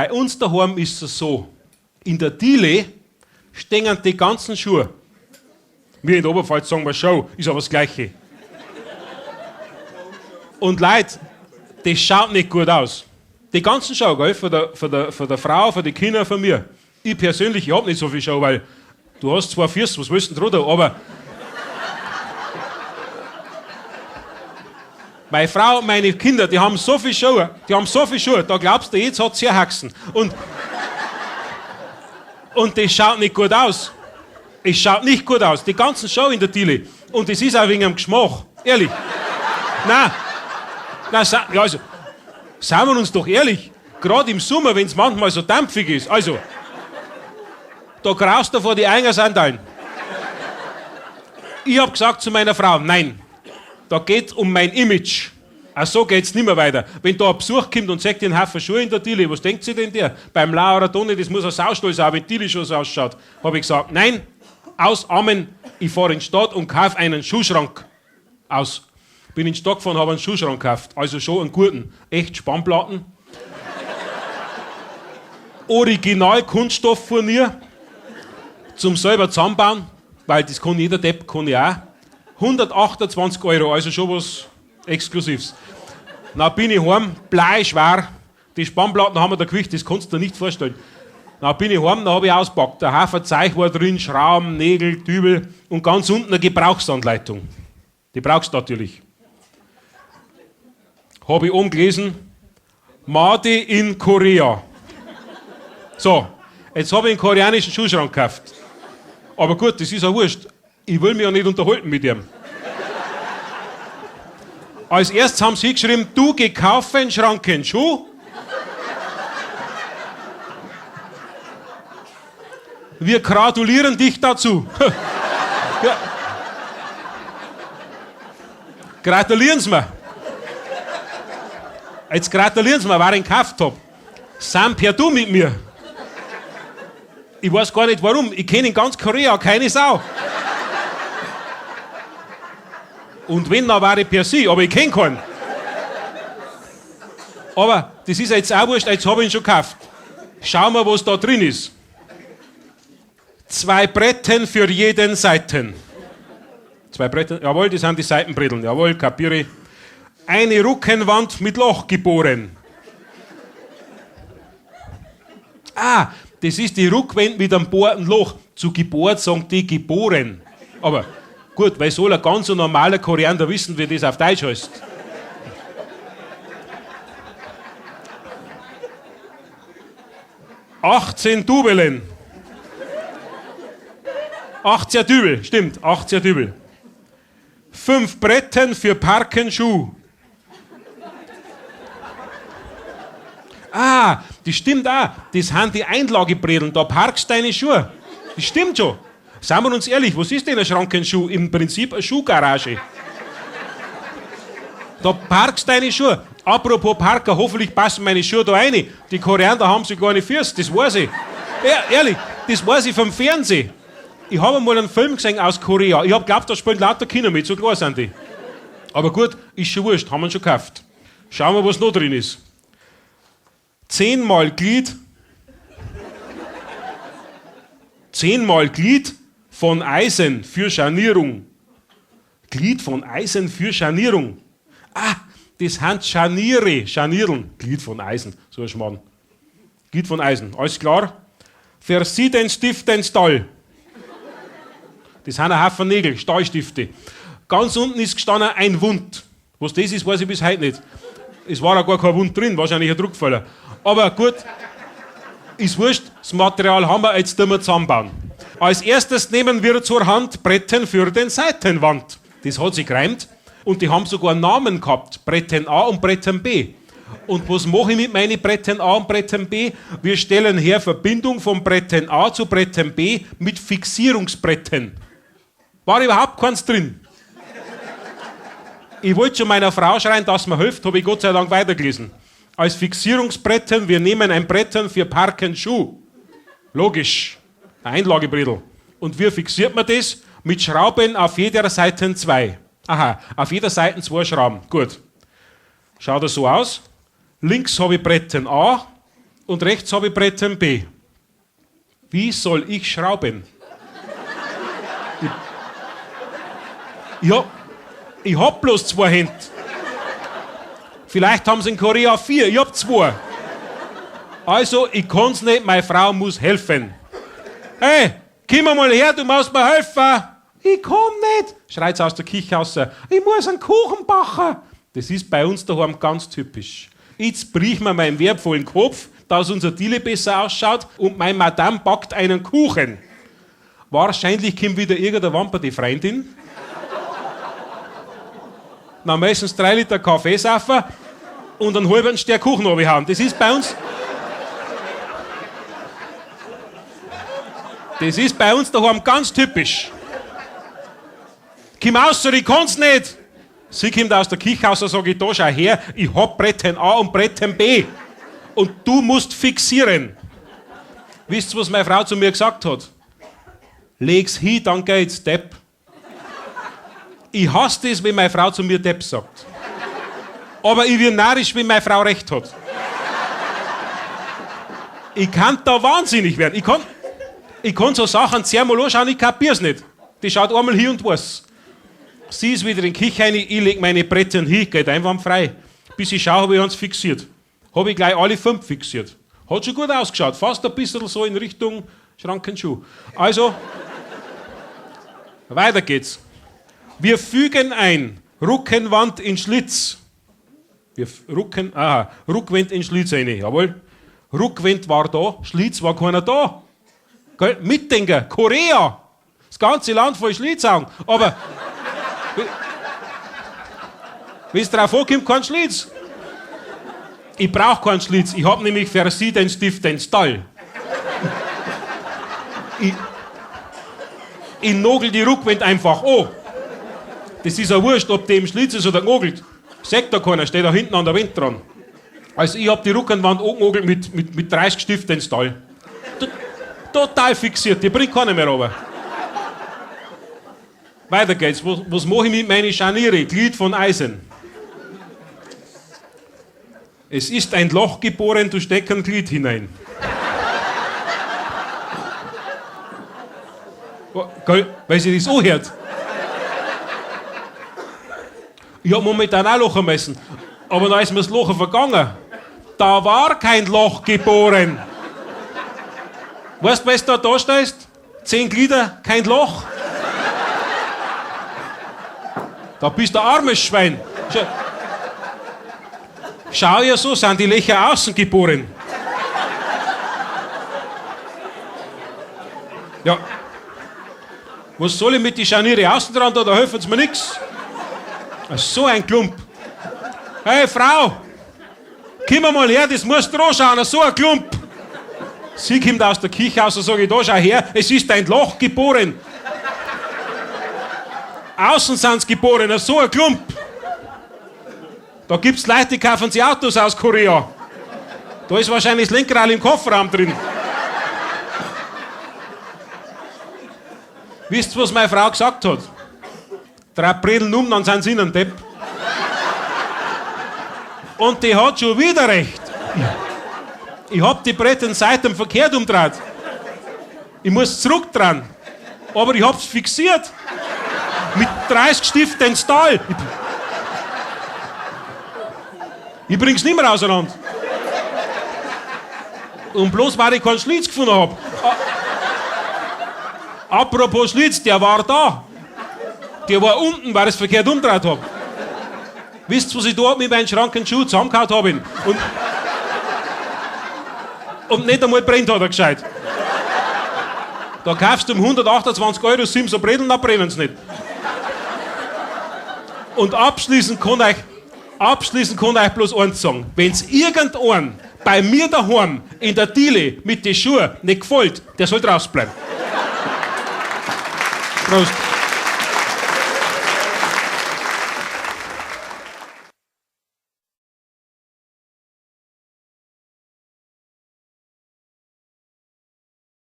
Bei uns daheim ist es so, in der Diele stehen die ganzen Schuhe. Wir in der Oberpfalz sagen wir Show, ist aber das Gleiche. Und Leute, das schaut nicht gut aus. Die ganzen Show, gell, von der Frau, von den Kindern, von mir. Ich persönlich, ich hab nicht so viel Show, weil du hast zwei Füße, was willst du denn drunter? Aber meine Frau und meine Kinder, die haben so viel Schuhe, die haben so viel Schuhe, da glaubst du, jetzt hat sie Haxen. Und das schaut nicht gut aus. Es schaut nicht gut aus. Die ganzen Show in der Diele. Und das ist auch wegen dem Geschmack. Ehrlich. Nein. Nein, ja, also, seien wir uns doch ehrlich. Gerade im Sommer, wenn es manchmal so dampfig ist, also, da graust du vor die eigenen Sandalen. Ich hab gesagt zu meiner Frau, nein, da geht um mein Image. Ach so geht's nimmer weiter. Wenn da ein Besuch kommt und sagt den Haufen Schuhe in der Diele, was denkt sie denn der? Beim Laura Toni, das muss ein Saustall sein, wenn die Diele schon so ausschaut. Hab ich gesagt, nein, aus, Amen, ich fahre in die Stadt und kaufe einen Schuhschrank. Aus. Bin in die Stadt gefahren, habe einen Schuhschrank gekauft. Also schon einen guten. Echt Spannplatten. Original Kunststofffurnier. Zum selber zusammenbauen, weil das kann jeder Depp, kann ich auch. 128 Euro, also schon was Exklusives. Na bin ich heim, bleischwer. Die Spannplatten haben wir da Gewicht, das kannst du dir nicht vorstellen. Na bin ich heim, da habe ich auspackt. Der Haufen Zeug war drin, Schrauben, Nägel, Dübel und ganz unten eine Gebrauchsanleitung. Die brauchst du natürlich. Habe ich umgelesen, Made in Korea. So, jetzt habe ich einen koreanischen Schuhschrank gekauft. Aber gut, das ist auch wurscht. Ich will mich ja nicht unterhalten mit ihm. Als erstes haben sie geschrieben, du gekaufen Schranken Schuh. Wir gratulieren dich dazu. Ja. Gratulieren Sie mir. Jetzt gratulieren Sie mir, weil ich ihn gekauft hab. Sind per du mit mir. Ich weiß gar nicht warum. Ich kenne in ganz Korea keine Sau. Und wenn, dann war ich per se, aber ich kenne keinen. Aber das ist jetzt auch wurscht, jetzt habe ich ihn schon gekauft. Schauen wir, was da drin ist. 2 Bretten für jeden Seiten. 2 Bretten, jawohl, das sind die Seitenbretteln, jawohl, kapiere. Eine Rückenwand mit Loch geboren. Ah, das ist die Rückwand mit einem bohrten Loch. Zu geboren sagen die geboren. Aber gut, weil soll ein ganz normaler Koreaner wissen, wie das auf Deutsch heißt. 18 Dubelen. 18 Dübel, stimmt, 18 Dübel. 5 Bretten für Parkenschuh. Ah, das stimmt auch. Das sind die Einlagebredeln, da parkst deine Schuhe. Das stimmt schon. Seien wir uns ehrlich, was ist denn ein Schrankenschuh? Im Prinzip eine Schuhgarage. Da parkst deine Schuhe. Apropos Parker, hoffentlich passen meine Schuhe da rein. Die Koreaner haben sie gar nicht Füße, das weiß ich. Ja, ehrlich, das weiß ich vom Fernsehen. Ich habe einmal einen Film gesehen aus Korea. Ich hab geglaubt, da spielen lauter Kinder mit, so klar sind die. Aber gut, ist schon wurscht, haben wir schon gekauft. Schauen wir, was noch drin ist. 10-mal Glied. 10-mal Glied von Eisen für Scharnierung. Glied von Eisen für Scharnierung. Ah, das sind Scharniere, Scharnierl. Glied von Eisen, so ein Schmarrn. Glied von Eisen, alles klar? Versieh den Stift den Stall. Das sind ein Haufen Nägel, Stahlstifte. Ganz unten ist gestanden ein Wund. Was das ist, weiß ich bis heute nicht. Es war auch gar kein Wund drin, wahrscheinlich ein Druckfehler. Aber gut, ist wurscht, das Material haben wir, jetzt tun wir zusammenbauen. Als erstes nehmen wir zur Hand Bretten für den Seitenwand. Das hat sich gereimt und die haben sogar Namen gehabt, Bretten A und Bretten B. Und was mache ich mit meinen Bretten A und Bretten B? Wir stellen her Verbindung von Bretten A zu Bretten B mit Fixierungsbretten. War überhaupt keins drin. Ich wollte schon meiner Frau schreien, dass mir hilft, habe ich Gott sei Dank weitergelesen. Als Fixierungsbretten, wir nehmen ein Bretten für Parkenschuh. Logisch, ein Einlagebrettel. Und wie fixiert man das? Mit Schrauben auf jeder Seite 2. Aha, auf jeder Seite 2 Schrauben. Gut. Schaut das so aus. Links habe ich Bretten A und rechts habe ich Bretten B. Wie soll ich schrauben? Ich hab bloß 2 Hände. Vielleicht haben sie in Korea 4, ich hab 2. Also, ich kann's nicht, meine Frau muss helfen. Hey, komm mal her, du musst mir helfen. Ich komm nicht, schreit sie aus der Küche raus. Ich muss einen Kuchen backen. Das ist bei uns daheim ganz typisch. Jetzt brich mir meinen wertvollen Kopf, dass unser Diele besser ausschaut und mein Madame backt einen Kuchen. Wahrscheinlich kommt wieder irgendeine Wampe, die Freundin. Na, meistens 3 Liter Kaffee saufen und einen halben Stern Kuchen runterhauen. Das ist bei uns. Das ist bei uns daheim ganz typisch. Komm raus, ich kann's nicht. Sie kommt aus der Küche raus und sag ich, da schau her, ich hab Bretten A und Bretten B. Und du musst fixieren. Wisst ihr, was meine Frau zu mir gesagt hat? Leg's hin, dann geht's, Depp. Ich hasse das, wenn meine Frau zu mir Depp sagt. Aber ich bin narrisch, wenn meine Frau recht hat. Ich kann da wahnsinnig werden. Ich kann so Sachen zehnmal anschauen, ich kapier's nicht. Die schaut einmal hin und weiß. Sie ist wieder in die Küche rein, ich leg meine Bretter hin, geht einwandfrei. Bis ich schaue, hab ich eins fixiert. Hab ich gleich alle 5 fixiert. Hat schon gut ausgeschaut, fast ein bisschen so in Richtung Schrankenschuh. Also, weiter geht's. Wir fügen ein, Rückenwand in Schlitz. Wir Rücken, aha, Rückwand in Schlitz rein, jawohl. Rückwand war da, Schlitz war keiner da. Gell? Mitdenker, Korea. Das ganze Land voll Schlitzaugen. Aber wenn's drauf ankommt, kein Schlitz. Ich brauch keinen Schlitz. Ich hab nämlich für sie den Stift, den Stall. Ich nagel die Rückwand einfach an. Das ist ja wurscht, ob die im Schlitz ist oder genagelt. Sagt da keiner, steht da hinten an der Wand dran. Also ich hab die Rückenwand angenagelt mit 30 Stiften ins Stall. Total fixiert, die bringt keiner mehr runter. Weiter geht's. Was mach ich mit meinen Scharniere? Glied von Eisen. Es ist ein Loch geboren, du steckst ein Glied hinein. Oh, gell, weil sie das anhört. Ich hab momentan auch Loch messen, aber da ist mir das Loch vergangen. Da war kein Loch geboren. Weißt du, was du da stehst? 10 Glieder, kein Loch. Da bist du ein armes Schwein. Schau ja so, sind die Löcher außen geboren. Ja. Was soll ich mit den Scharniere außen dran, da helfen sie mir nix. So ein Klump. Hey Frau, komm mal her, das musst du anschauen, so ein Klump. Sie kommt aus der Küche raus und sage ich, da schau her, es ist ein Loch geboren. Außen sind's geboren, so ein Klump. Da gibt's Leute, die kaufen sich Autos aus Korea. Da ist wahrscheinlich das Lenkrad im Kofferraum drin. Wisst ihr, was meine Frau gesagt hat? 3 Bredeln um, dann sind sie in einem Depp. Und die hat schon wieder recht. Ich hab die Bretter seitdem verkehrt umgedreht. Ich muss zurück dran. Aber ich hab's fixiert. Mit 30 Stiften ins Tal. Ich bring's nicht mehr auseinander. Und bloß, weil ich keinen Schlitz gefunden hab. Apropos Schlitz, der war da. Der war unten, weil ich's verkehrt umgedreht hab. Wisst ihr, was ich da mit meinem Schrank und Schuh zusammengehauen hab? Und nicht einmal brennt hat er gescheit. Da kaufst du um 128 Euro 7 so Bredeln, dann brennen's nicht. Und abschließend kann euch bloß eins sagen. Wenn's irgendeinem bei mir daheim in der Diele mit den Schuhen nicht gefällt, der soll draußen bleiben. Prost.